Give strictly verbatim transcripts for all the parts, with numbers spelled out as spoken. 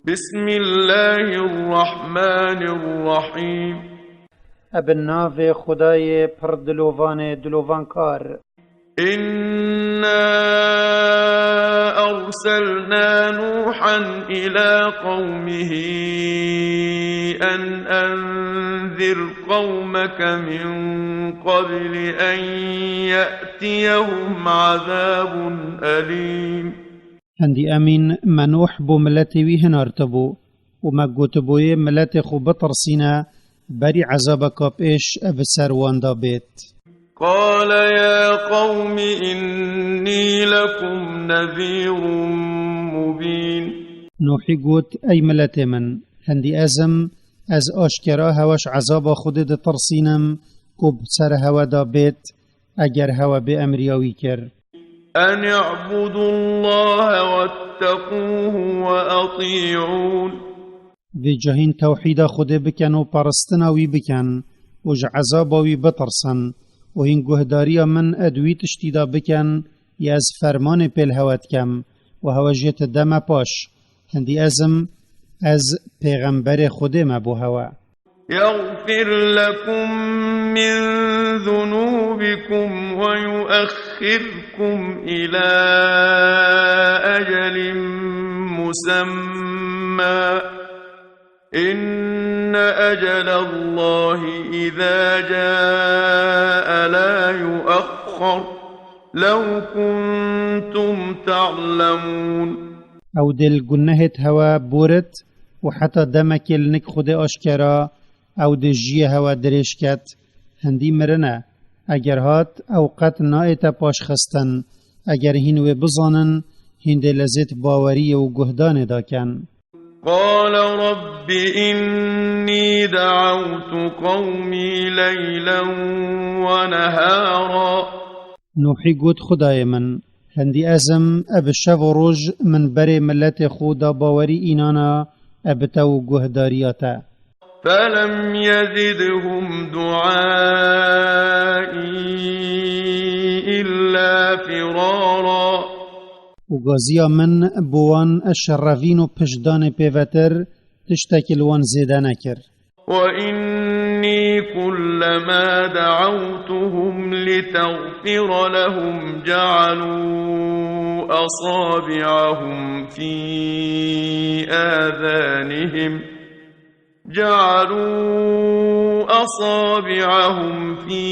بسم الله الرحمن الرحيم. Bi navê Xwedayê pir dilovanê dilovankar. إنا أرسلنا نوحا إلى قومه أن أنذر قومك من قبل أن يأتيهم عذاب أليم. Hindî emîn me Nuh bo miletê wî hinartibû û me gotiboyê miletê xwe bitirsîne berî ezabeka pêş bi ser wan de bêt. قال يا قوم إني لكم نذير مبين. Nuhî got, ey miletê min, hindî ez im, ez aşkera hewe ji ezaba Xwedê ditirsînim ku bi ser hewe de bêt, eger hewe bê emriya wî kir. أن اعبدوا الله واتقوه وأطيعون. Vêca hîn tewhîda Xwedê bikin û peristina wî bikin û ji ezaba wî bitirsin û hîn guhdariya min di wî tiştî de bikin ya ez fermanê pê li hewe dikim û hewe jê ti de me paş. Hindî ez im, ez pêxemberê Xwedê me bo hewe. يغفر لكم من ذنوبكم ويؤخركم إلى أجل مسمى إن أجل الله إذا جاء لا يؤخر لو كنتم تعلمون. Ew dê li gunehêt hewe borit û heta demekê li nik Xwedê aşkera ew dê jiyê hewe dirêj ket. Hindî mirine. Eger hat, ew qet naête paşxistin. Eger hîn wê bizanin, hîn dê lezêt baweriyê û guhdanê daken. قال رب إني دعوت قومي ليلا ونهارا. Nuhî got, Xwedayê min, hindî ez im, e bi şev û roj min berê miletê xwe da bawerî înana, e bi te û guhdariya te. فلم يزدهم دعائي إلا فرارا. Û gaziya min bo wan ji revîn û piştdanê pêvetir tiştekî li wan zêde nekir. وإني كلما دعوتهم لتغفر لهم جعلوا أصابعهم في آذانهم جعلوا أصابعهم في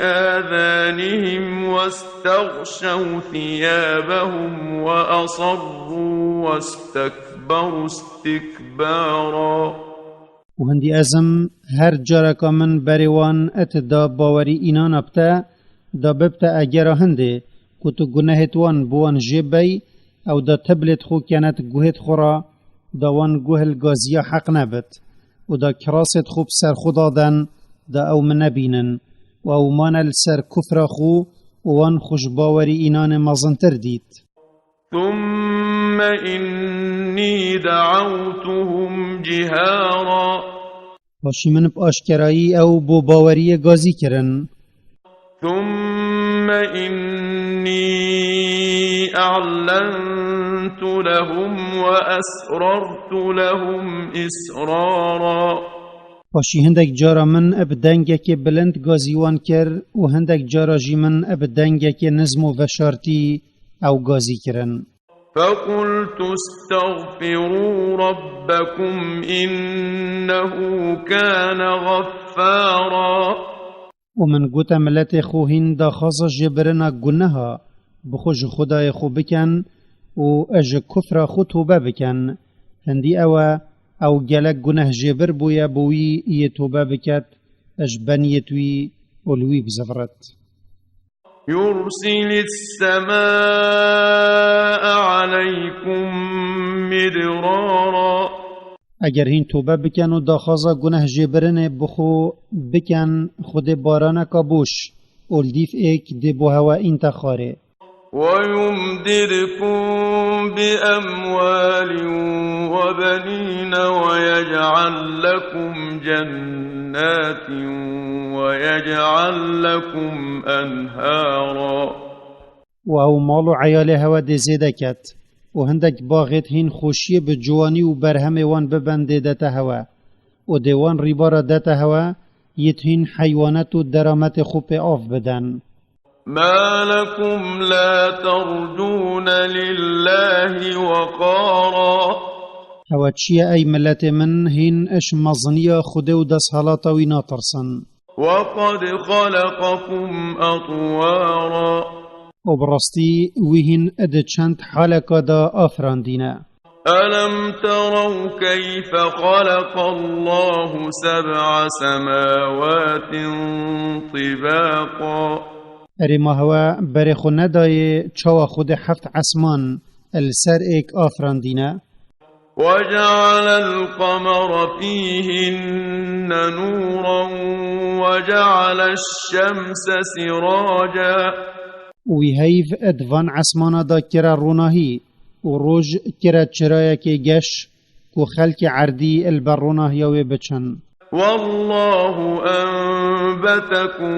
آذانهم واستغشوا ثيابهم وأصروا واستكبروا استكبارا. Û hindî ez im, her careka min berê wan et da bawerî înana bi te, da bib te egera hindê, ku tu gunehêt wan bi wan jê bey, ew da tiblêt xwe kenet guhêt xwe ra, da wan guh li gaziya heq nebit, û da kirasêt xwe bi ser xwe daden, da ew min nebînin, û ew mane li ser kufra xwe, û wan xwe ji bawerî înanê mezintir dît. ثم إني دعوتهم جهارا. Paşî min bi aşkerayî ew bo baweriyê gazî kirin. ثم إني أعلنت لهم وأسررت لهم إسرارا. Paşî hindek cara min bi dengekê bilind gazî wan kir û hindek cara jî min bi dengekê nizm û veşartî ew gazî kirin. فقلت استغفروا ربكم إنه كان غفارا. Û min gote miletê xwe hîn daxwaza jêbirina guneha bi xwe ji Xwedayê xwe bikin û ji kufra xwe tobe bikin. Hindî ew e, ew gelek guneh jêbir bûye bo wî yê tobe biket, ji beniyêt wî û li wî bizivirit. يرسل السماء عليكم مدرارا. Eger hîn tobe bikin û daxwaza guneh jêbirinê bi xwe bikin, Xwedê baraneka boş û li dîv êk dê bo hewe înte xwarê. ويمددكم بأموال وبنين ويجعل لكم جنات ويجعل لكم أنهارا. û ew mal û eyalê hewe dê zêde ket, û hindek baxêt hîn xweşiyê bi ciwanî û berhemê wan bibendê dete hewe, û dê wan rîbara dete hewe, yêt hîn heywanet û derametê xwe pê av biden. ما لكم لا ترجون لله وقارا. Hewe çi ye ey miletê min, hîn iş meziniya Xwedê û desthilata wî natirsin? وقد خلقكم أطوارا. Û bi rastî wî hîn di çend haleka de afirandîne. ألم تروا كيف خلق الله سبع سماوات طباقا. Erê ma hewe berê xwe nedayê çawa Xwedê heft esman li ser êk afirandîne? وجعل القمر فيهن نورا وجعل الشمس سراجا. Û wî heyv di van esmana de kire ronahî û roj kire çirayekê geş ku xelkê erdî li ber ronahiya wê biçin. والله أنبتكم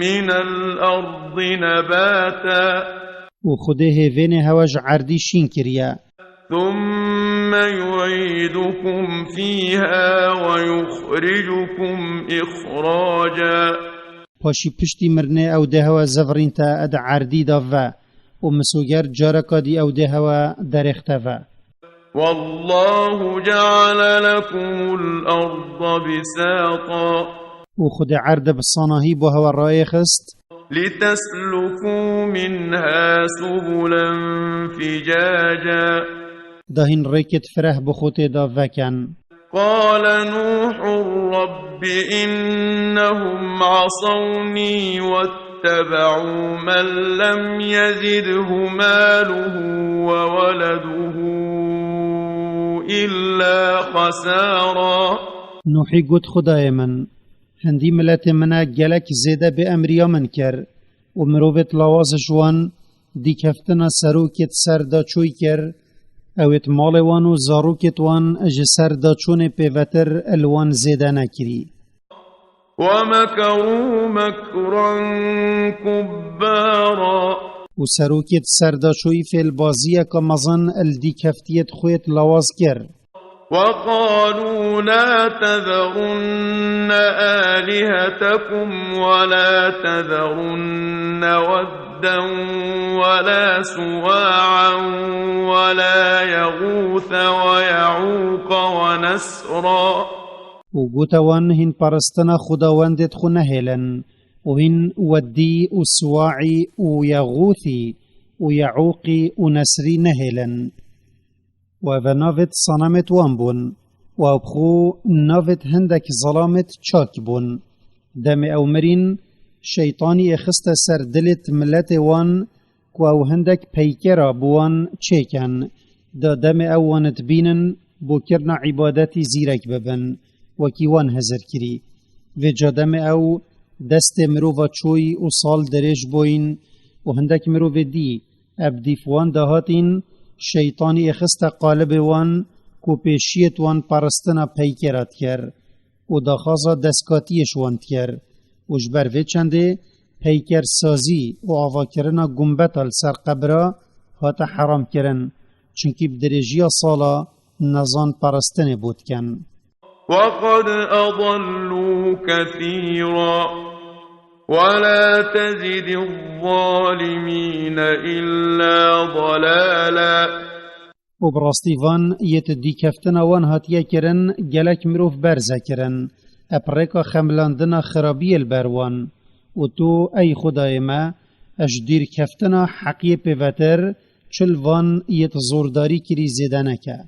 من الأرض نباتا. Û Xwedê hêvênê hewe ji erdî şîn kiriye. ثم يعيدكم فيها ويخرجكم إخراجا. Paşî piştî mirinê ew dê hewe zivirînte di erdî de ve û misoger careka dî ew dê hewe derêxte ve. والله جعل لكم الأرض بساطا. Û Xwedê erd bi sanahî bo hewe rayêxist. لتسلكوا منها سبلا فجاجا. Da hîn rêkêt fireh bi xwe tê de veken. قال نوح رب إنهم عصوني واتبعوا من لم يزده ماله وولده إلا خسارا. Nuhî got, Xwedayê min, hindî miletê min e gelek zêde bêemriya min kir û mirovêt lawaz ji wan dîkeftina serokêt ser daçûy kir, ewêt malê wan û zarokêt wan ji ser daçûnê pêvetir li wan zêde nekirî. ومكروا مكرا كبارا. Û serokêt ser daçûy fêlbaziyeke mezin li dîkeftiyêt xwêt lawaz kir. وقالوا لا تذرن آلهتكم ولا تذرن ودا ولا سواعا ولا يغوث ويعوق ونسرا. Û gote wan, hîn paristina xwedawendêt xwe nehêlin, û hîn Weddî û Siwaî û Yexûthî û Yeûqî û Nesrî nehêlin. Û eve navêt sanamêt wan bûn, û ew bi xwe navêt hindek zelamêt çak bûn. Demê ew mirîn, şeytanî êxiste ser dilêt miletê wan, ku ew hindek peykera bi wan çêken, da demê ew wan dibînin, bo kirina îbadetî zîrek bibin, wekî wan hizir kirî. Vêca demê ew destê mirova çûy û sal dirêj bûyîn û hindek mirovê dî, eb dîf wan de hatîn, şeytanî êxiste qalibê wan, ku pêşiyêt wan paristina peykera dikir û daxwaza destkatiyê ji wan dikir û ji ber vê çendê peykersazî û avakirina gumbeta li ser qebira hate heram kirin, çunkî bi dirêjiya sala nezan paristinê bo dikin. وقد أضلوا كثيرا ولا تزد الظالمين إلا ضلالا. Û bi rastî van yêt dîkeftina wan hatiye kirin, gelek mirov berze kirin, eb rêka xemilandina xirabiyê li ber wan. Û tu, ey Xwedayê me, ez ji dîrkeftina heqiyê pêvetir, çil van yêt zordarî kirî zêde neke.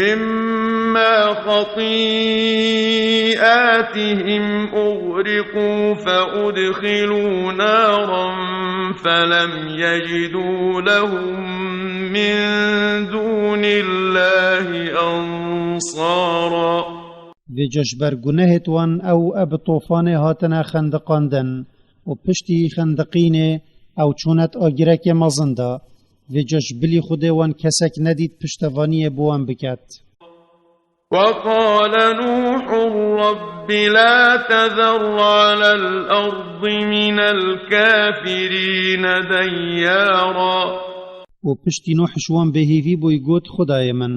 مما خطيئاتهم أغرقوا فأدخلوا نارا فلم يجدوا لهم من دون الله أنصارا. Vêca ji ber gunehêt wan ew eb tofanê hatine xendiqandin û piştî xendiqînê ew çûnet agirekê mezin de. Vêca ji bilî Xwedê wan kesek nedît piştevaniyê bi wan biket. وقال نوح رب لا تذر على الأرض من الكافرين ديارا. û piştî Nuh ji wan bêhêvî bûy, got, Xwedayê min,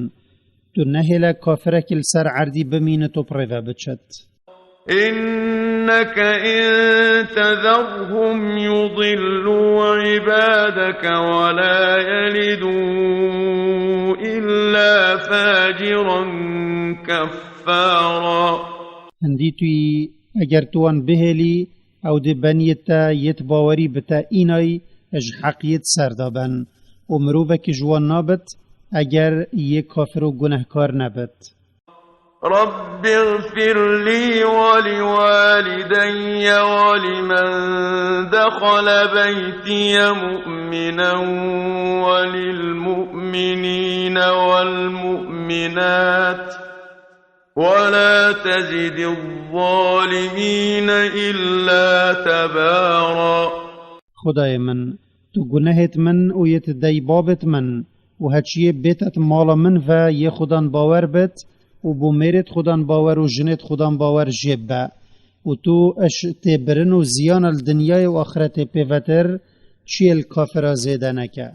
tu nehêle kafirek li ser erdî bimînit û bi rê ve biçit. إنك إن تذرهم يضلوا عبادك ولا يلدوا إلا فاجرا كفارا. Hindî tu yî, eger tu wan bihêlî, ew dê beniyê te yêt bawerî bi te înay, ji heq yêt ser de ben. Û mirovekî ji wan nabit, eger yê kafir û gunehkar nebit. رب اغفر لي ولوالدي ولمن دخل بيتي مؤمنا وللمؤمنين والمؤمنات ولا تزد الظالمين إلا تبارا. Xwedayê min, tu gunehêt min û yêt dey babêt min û heçiyê bêtet mala min ve yê xudan bawer bit û bo mêrêt xudan bawer û jinêt xudan bawer jê be û tu iş têbirin û ziyana li dinyayê û axiretê pêvetir çiyê li kafira zêde neke.